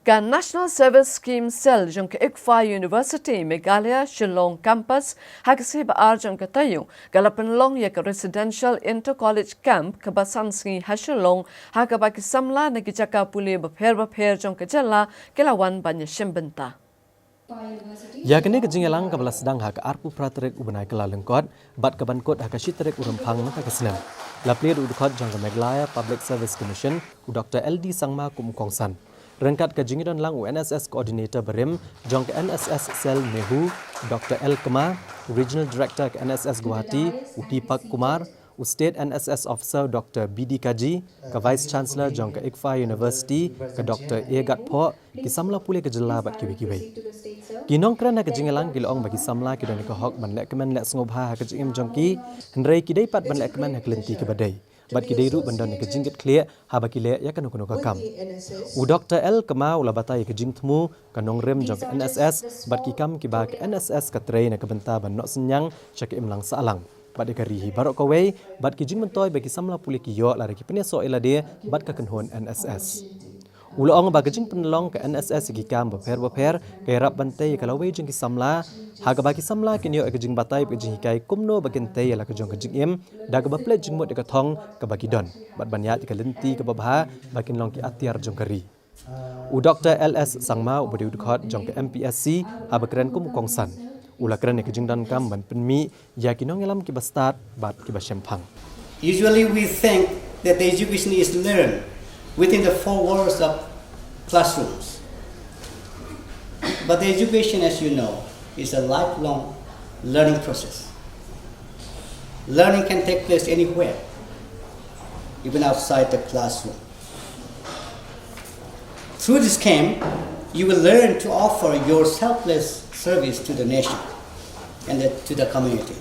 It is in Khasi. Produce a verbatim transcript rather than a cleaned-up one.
Ka National Service Scheme Cell jong ka ICFAI University Meghalaya Shillong Campus ha ka sngi ba ar jong ka taïew ka la pynlong ïa ka Residential Inter College Camp kaba san sngi ha Shillong, ha kaba ki samla na ki jaka pule bapher bapher jong ka jylla ki la wan ban ïashim bynta. Ïa kane ka jingïalang kaba la sdang ha ka arphew phra tarik u bnai Kyllalyngkot bad ka ban kut ha ka shi tarik u Rymphang mynta ka snem, la plie da u dkhot jong ka Meghalaya Public Service Commission, u Dr L D Sangma kum u kongsan. Ryngkat ka jingdon lang u NSS Coordinator barim jong ka NSS Cell NEHU, Dr L Kma, u Regional Director ka NSS Guwahati, u Deepak Kumar, u State NSS Officer Dr B D Kaji, ka Vice Chancellor jong ka ICFAI University ka Dr A Gatphoh, ki samla pule ka jylla bad kiwei kiwei. Ki nongkren ha ka jingïalang ki la ong ba ki samla ki don ïa ka hok ban lehkmen lehsngewbha ha ka jingim jong ki, hynrei ki dei pat ban lehkmen ha ka lynti kaba dei. Bad ki dei ruh ban don ïa ka jingkitkhlieh haba ki leh ïa kano kano ka kam. U Dr L Kma u la batai ïa ka jingthmu, ka nongrim jong ka NSS bad ki kam kiba ka NSS ka trei na ka bynta ban noh synñiang sha ka imlang sahlang bad ïa ka ri hi baroh kawei, bad ki jingmyntoi ba ki samla pule ki ïoh lada ki pynïasoh ïa lade bad ka kynhun NSS. U la ong ba ka jingpynlong ka NSS ïa ki kam bapher bapher ka ïarap ban tei ïa ka lawei jong ki samla, ha kaba ki samla kin ïoh ïa ka jingbatai bad ka jinghikai kumno ba kin tei ïa la ka jong ka jingim da kaba plie jingmut ïa ka thong kaba ki don, bad ban ïaid ïa ka lynti kaba bha ba kin long ki atiar jong ka ri. U Dr L S Sangma uba dei u dkhot jong ka MPSC haba kren kum u kongsan, u la kren ïa ka jingdonkam ban pynmih ïa ki nongïalam kiba stad bad kiba shemphang. Usually we think that the education is learned within the four walls of classrooms. But the education, as you know, is a lifelong learning process. Learning can take place anywhere, even outside the classroom. Through this camp, you will learn to offer your selfless service to the nation and the, to the community.